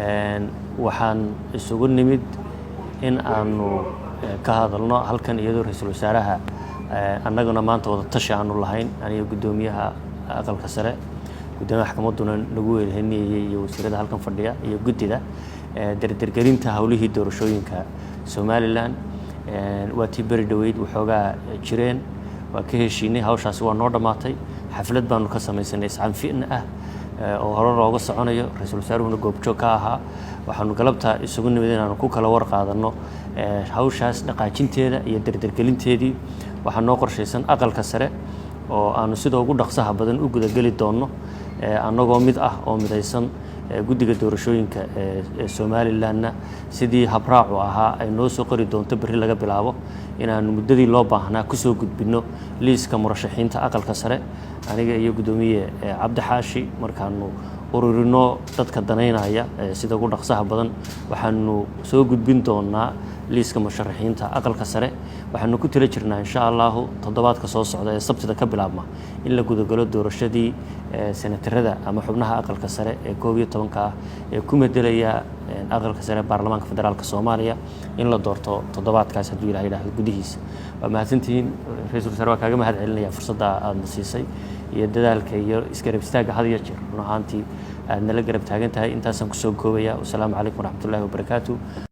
Waxaan isugu nimid in aanu ka hadalno halkan, iyadoo ra-iisul wasaaraha annaguna maanta wada tashi aanu lahayn, aniga, guddoomiyaha aqalka sare, guddoomiyaha maxkamadduna nagu weelheniyayey, iyo wasiirada halkan fadhiya iyo guddida dardergelinta howlihii doorashooyinka Somaliland. Waa tii beri dhoweyd waxoogaa jireen, waa ka heshiinay, hawshaasi waa noo dhammaatay. Xaflad baanu ka samaysanay iscanfin ah oo hore looga soconayo, ra-iisul wasaaruhuna goobjoog ka ahaa. Waxaanu galabta isugu nimid inaanu ku kala war qaadanno hawshaas dhaqaajinteeda iyo dardergelinteedii. Waxaa noo qorshaysan aqalka sare oo aanu sida ugu dhaqsaha badan u gudageli doonno, annagoo mid ah oo midaysan. Guddiga doorashooyinka ee Somalilandna sidii habraacu ahaa ay noo soo qori doonto berri laga bilaabo inaanu muddadii loo baahnaa kusoo gudbinno liiska murashaxiinta aqalka sare. Aniga iyo guddoomiye Cabdi Xaashi markaanu ururino dadka danaynaya sida ugu dhaqsaha badan, waxaanu soo gudbin doonaa liiska musharaxiinta aqalka sare. Waxaanu ku tala jirnaa, insha Allahu, toddobaadka soo socda ee Sabtida ka bilaabma in la gudagalo doorashadii senatarada ama xubnaha aqalka sare ee 11-ka ah ee ku medelaya aqalka sare baarlamaanka federaalka Soomaaliya in la doorto toddobaadkaas, hadduu Ilaha yidhaahdo, gudihiisa. Waa mahadsantihiin. Ra-iisul wasaare, waa kaaga mahad celinaya fursadda aadna siisay iyo dadaalka iyo isgarab istaagga had iyo jeer run ahaantii aad nala garab taagan tahay. Intaasaan kusoo koobaya. Wasalaamu calaykum waraxmatullahi wabarakaatu.